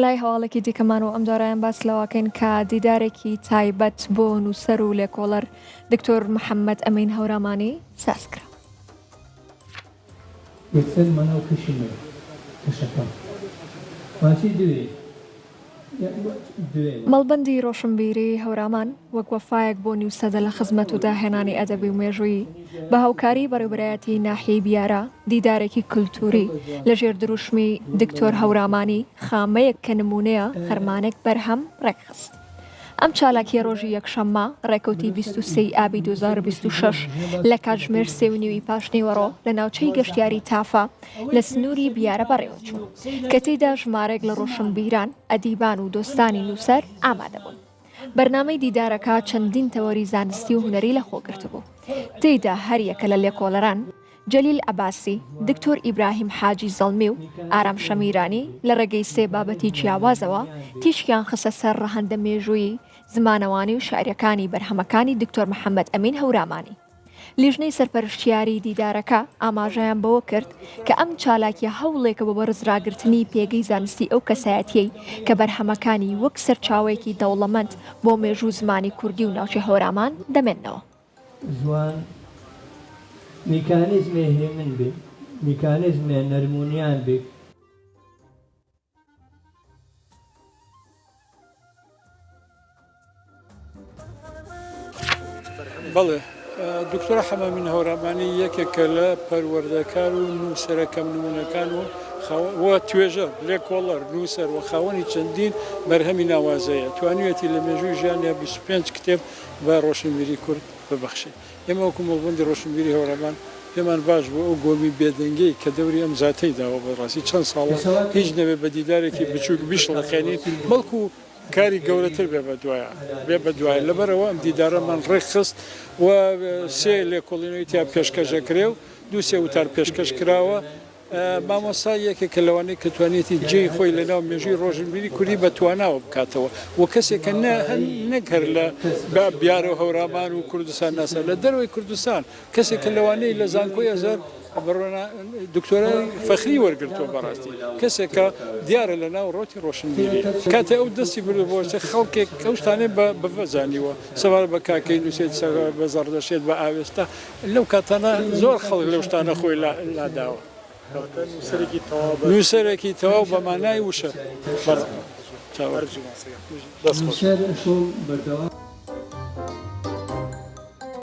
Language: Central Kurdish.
لای هەواڵێکی دیکەمان و ئەمجارەیان باس لەوەکەین کە دیدارێکی تایبەت بۆ نووسەر و لێکۆڵەر دکتۆر محەممەد ئەمین هەورامانی ساز کرا. یەکسەر مەناو کەشی مێ کەشەکەم ماچی دوێ دوێ. مەڵبەندی ڕۆشنبیریی هەورامان وەک وەفایەک بۆ نیو سەدە لە خزمەت و داهێنانی ئەدەبی و مێژوویی، بە هاوکاریی بەڕێوەبەرایەتیی ناحیەی بیارە، دیدارێکی کولتووری لە ژێر دروشمی دکتۆر هەورامانی، خامەیەک کە نموونەیە، خەرمانێک بەرهەم ڕێکخست. ئەم چالاکییە ڕۆژی یەکشەممە، ڕێکەوتی 23 ی ئابی 2026 لە کاتژمێر سێ و نیوی پاشنیوەڕۆ لە ناوچەی گەشتیاریی تافە لە سنووری بیارە بەڕێوەچوو، کە تێیدا ژمارەیەک لە ڕۆشنبیران، ئەدیبان و دۆستانی نووسەر ئامادەبوون. بەرنامەی دیدارەکە چەندین تەوەری زانستی و هونەری لەخۆگرتبوو، تێیدا هەریەکە لە لێکۆڵەران، جەلیل عەباسی، دکتۆر ئیبراهیم حاجی زەڵمی و ئارام شەمیرانی لە ڕێگەی سێ بابەتی جیاوازەوە تیشکیان خستە سەر ڕەهەندە مێژوویی، زمانەوانی و شیعریەکانی بەرهەمەکانی دکتۆر محەمەد ئەمین هەورامانی. لیژنەی سەرپەرشتیاری دیدارەکە ئاماژەیان بەوە کرد کە ئەم چالاکیە هەوڵێکە بۆ بەرزڕاگرتنی پێگەی زانستی ئەو کەسایەتیەی کە بەرهەمەکانی وەک سەرچاوەیەکی دەوڵەمەند بۆ مێژوو و زمانی کوردی و ناوچەی هەورامان دەمێننەوە. زوان میکانیزمێ هێمن بێ، میکانیزمێ نەرمونیان بێ. بەڵێ دکتۆر حەمامین هەورامانی یەکێکە لە پەروەردەکار و نووسەرە کەم نمونەکان و و توێژەر لێکۆڵەر نووسەر و خاوەنی چەندین بەرهەمی ناوازەیە توانیویەتی لە مێژووی ژیانیا 25 کتێب بە ڕۆشنبیری کورد ببەخشێ. ئێمە وەکو مەڵبەندی ڕۆشنبیری هەورامان پێمان باش بوو ئەو گۆمی بێدەنگیەی کە دەوری ئەم زاتەی داوە بە ڕاستی چەند ساڵە هیچ نەبێ بە دیدارێکی بچووک بیشڵەقێنین بەڵکو کاری گەورەتر بێ بە دوایا بێ بە دوای لەبەرئەوە ئەم دیدارەمان ڕێکخست و سێ لێکۆڵینەوەی تیا پێشکەش ئەکرێ و دوو سێ وتار پێشکەش کراوە. مامۆستا یەکێکە لەوانەی کە توانیەتی جێی خۆی لە ناو مێژووی ڕۆشنبیری کوردی بە تواناوە بکاتەوە و کەسێکە نە نەک هەر لە بیارە و هەورامان و کوردستان ناسا لە دەرەوەی کوردستان کەسێکە لەوانەی لە زانکۆی ئەزهەر بڕۆنا دکتۆرای فەخری وەرگرتووە بەڕاستی کەسێکە دیارە لە ناو ڕۆتی ڕۆشنبیری کاتێ ئەو دەستی بردو بۆ خەڵکێک ئەو شتانەی بە بڤە زانیوە سەبارەت بە کاکەی نووسێت سەبارەت بە زەڕدەشێت بە ئاوێستا لەو کاتانە زۆر خەڵک لەو شتانە خۆی لاداوە. نووسەرێکی تەواو بە مانای وشە. نووسەر ئەشۆ بەردەوام.